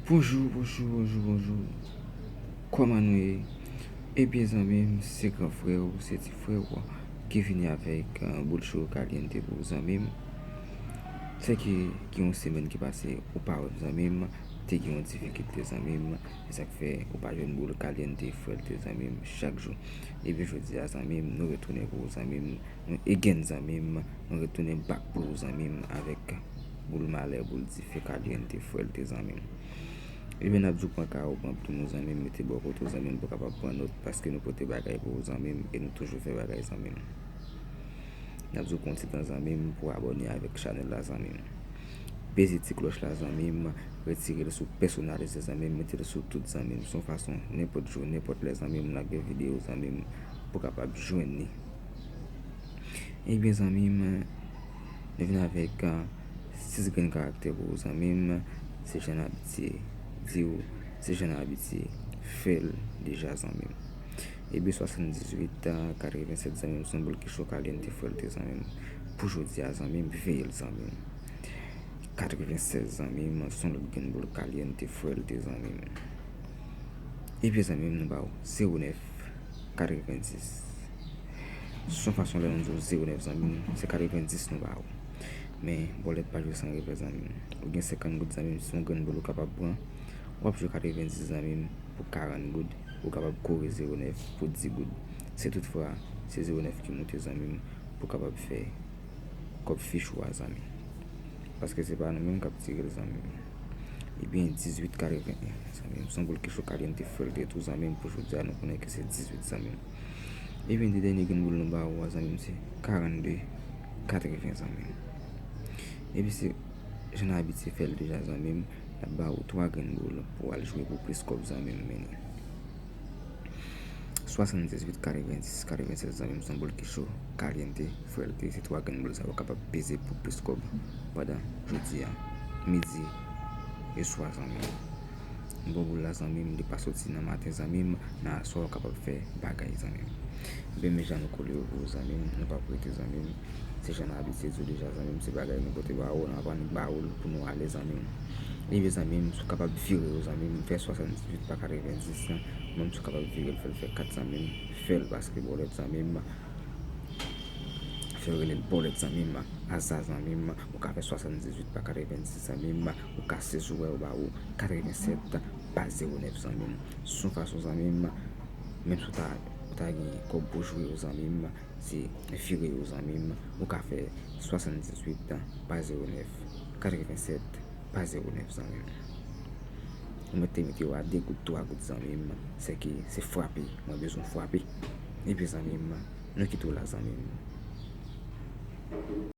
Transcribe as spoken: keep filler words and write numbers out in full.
Bonjou, bonjou, bonjou, bonjou. Kòman nou ye? Ebyen, zanmi m, se gran frè w, se ti frè w ki vini avèk, eh, boul cho kalyante pou ou, zanmi m. Se ke gen yon semèn ki pase, ou pa wè m, zanmi m, te gen yon difikilte, zanmi m. Se sa k fè ou pa jwenn boul kalyante frèlte, zanmi m, chak jou. Ebyen, jodi a, zanmi m, nou retounen pou ou, zanmi m. Nou again, zanmi m, nou retounen back pou ou, zanmi m, avèk boul malè, boul dife kalyante frèlte, zanmi m. Ebyen, n ap di w pran ka ou, pran plim ou, zanmi m, mete bò kote w, zanmi m, pou w kapab pran nòt, paske nou pote bagay pou ou, zanmi m, e nou toujou fè bagay, zanmi m. N ap di w pran ti tan, zanmi m, pou w abòne avèk chanèl la, zanmi m. Peze ti klòch la, zanmi m, retire l sou pèsonalize, zanmi m, mete l sou tout, zanmi m. Se yon fason, nenpòt jou, nenpòt lè, zanmi m, n ap gen videyo, zanmi m, pou w kapab jwenn li. Ebyen, zanmi m, nou vin avèk, ah, sis grenn karaktè pou ou, zanmi m. Se jan n abitye di w, se jan n abitye fè l deja, zanmi m. Ebyen, swasanndizuit, ah, katrevennsèt, zanmi m, se yon boul ki cho kalyante frèlte, zanmi m. Pou jodi a, zanmi m, veye l, zanmi m. Katrevennsèz, zanmi m, se yon lòt grenn boul kalyante frèlte, zanmi m. Ebyen, zanmi m, nou ba w zewo nèf, katrevendis. Se yon fason lè nou di w zewo nèf, zanmi m, se katrevendis nou ba w. Men, bòlèt pa jwe san revè, zanmi m. Ou gen senkant goud, zanmi m, se yon grenn boul ou kapab pran. W ap jwe katrevendis, zanmi m, pou karant goud. Ou kapab kore zewo nèf pou dis goud. Si toutfwa, se zewo nèf ki moute, zanmi m, pou w kapab fè kòb fich ou a, zanmi. Paske se pa nou menm k ap tire l, zanmi m. Ebyen, dizuit katreven en, zanmi m. Se yon boul ki cho kalyante frèlte tou, zanmi m, pou jodi a, nou konnen ke se dizuit, zanmi m. Ebyen, de dènye grenn boul nou ba ou a, zanmi m, se karannde katreven, zanmi m. Ebyen, se jan n abitye fè l deja, zanmi m, n ap ba ou twa grenn boul pou w al jwe pou plis kòb, zanmi m, men li. Swasanndizuit, katrevendis, katrevensèz, zanmi m, se yon boul ki cho, kalyante, frèlte. Se twa grenn boul sa yo kapab peze pou plis kòb pandan jodi a, midi e swa, zanmi m. Bon boul la, zanmi m, li pa soti nan maten, zanmi m, nan aswè ou kapab fè bagay, zanmi m. Ebyen, men jan nou kole yo pou ou, zanmi m, nou p ap rete, zanmi m. Se jan n abitye di w deja, zanmi m, se bagay nou pote ba ou, n ap annik ba ou l pou nou ale, zanmi m. Ebyen, zanmi m, si w kapab vire yo, zanmi m, fè swasanndizuit pa katrevendis, menm si w kapab vire l, fè l fè kat, zanmi m, fè l, paske bòlèt, zanmi m, fè yo rele l bòlèt, zanmi m, aza, zanmi m, ou ka fè swasanndizuit pa katrevendis, zanmi m, ou ka sezi w wè yo ba ou katrevensèt pa zewo nèf, zanmi m. Se yon fason, zanmi m, menm si w ta, ou ta gen kòb pou jwe yo, zanmi m, se vire yo, zanmi m, ou ka fè swasanndizuit pa zewo nèf, katrevensèt pa zewo nèf, zanmi m. Ou mèt te mete yo a de goud, twa goud, zanmi m, se ke se frape, mwen bezwen frape. Ebyen, zanmi m, nou kite w la, zanmi m.